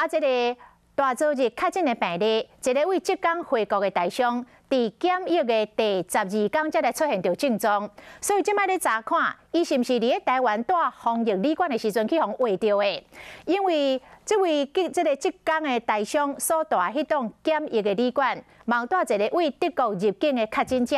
啊，這个大早日確診的病例，一个為浙江回國的台商，佇檢疫的第12天才來出現著症狀，所以這擺咧查看，伊是毋是佇咧台灣蹛防疫旅館的時陣去予人著的？因為這位這个浙江的台商所蹛彼棟檢疫的旅館，嘛有蹛一个為德國入境的確診者，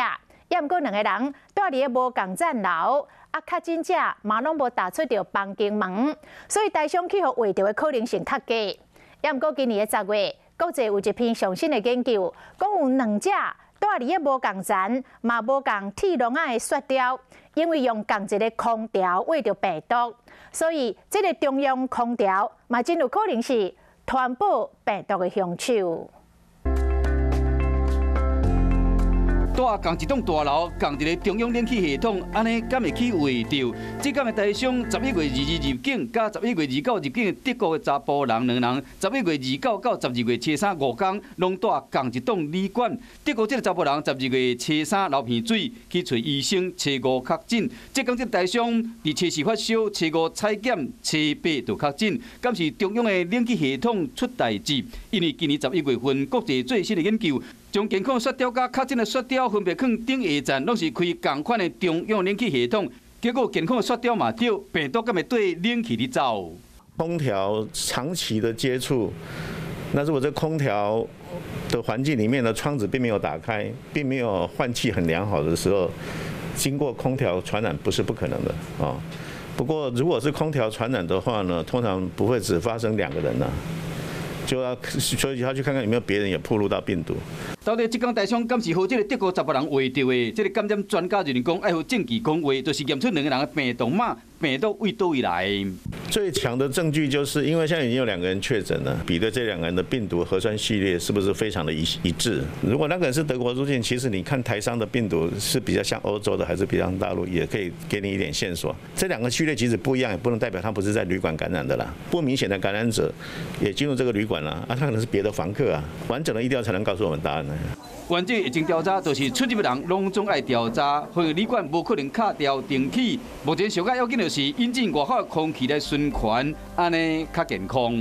也毋過兩個人蹛佇咧無仝層樓。啊，確診者嘛攏無踏出著房間門，所以台商去予著的可能性較低。也毋過今年的10月，國際有一篇上新的研究，講有兩隻蹛佇咧無仝層，嘛無仝鐵籠仔的雪貂，因為用仝一个空調餵著病毒，所以這个中央空調嘛真有可能是傳播病毒的兇手。蹛仝一棟大樓，仝一个中央冷氣系統，按呢敢會去畫著？浙江的台商11月22入境，佮11月29入境的德國的查埔人兩人，11月29到12月初三5天，攏蹛仝一棟旅館。德國這个查埔人12月初三流鼻水，去揣醫生，初五確診。浙江這个台商佇初四發燒，初五採檢，初八就確診。敢是中央的冷氣系統出代誌？因為今年11月份國際最新的研究，將健康雪貂佮確診的雪貂分別囥頂下層，攏是開仝款的中央冷氣系統，結果健康的雪貂嘛著，病毒敢會綴冷氣咧走？空調長期的接觸，那如果這空調的環境裡面的窗子並沒有打開，並沒有換氣很良好的時候，經過空調傳染不是不可能的啊。不過如果是空調傳染的話呢，通常不會只發生兩個人啦。就要所以要去看看有沒有別人也暴露到病毒。到底浙江台商敢是予這个德國查埔人畫著的？這个感染專家認為講，愛予證據講話，就是驗出兩個人的病毒碼，病毒為佗位來？最強的證據就是因為現在已經有兩個人確診了，比對這兩個人的病毒核酸序列是不是非常的一致？如果那個人是德國入境，其實你看台商的病毒是比較像歐洲的，還是比較像大陸，也可以給你一點線索。這兩個序列即使不一樣，也不能代表他不是在旅館感染的啦。不明顯的感染者也進入這個旅館了，啊，他可能是別的房客啊。完整的疫調才能告訴我們答案呢。完整疫情調查就是出入的人攏總愛調查，防疫旅館無可能敲掉重起。目前上較要緊就是引進外口的空氣來循環，按呢較健康。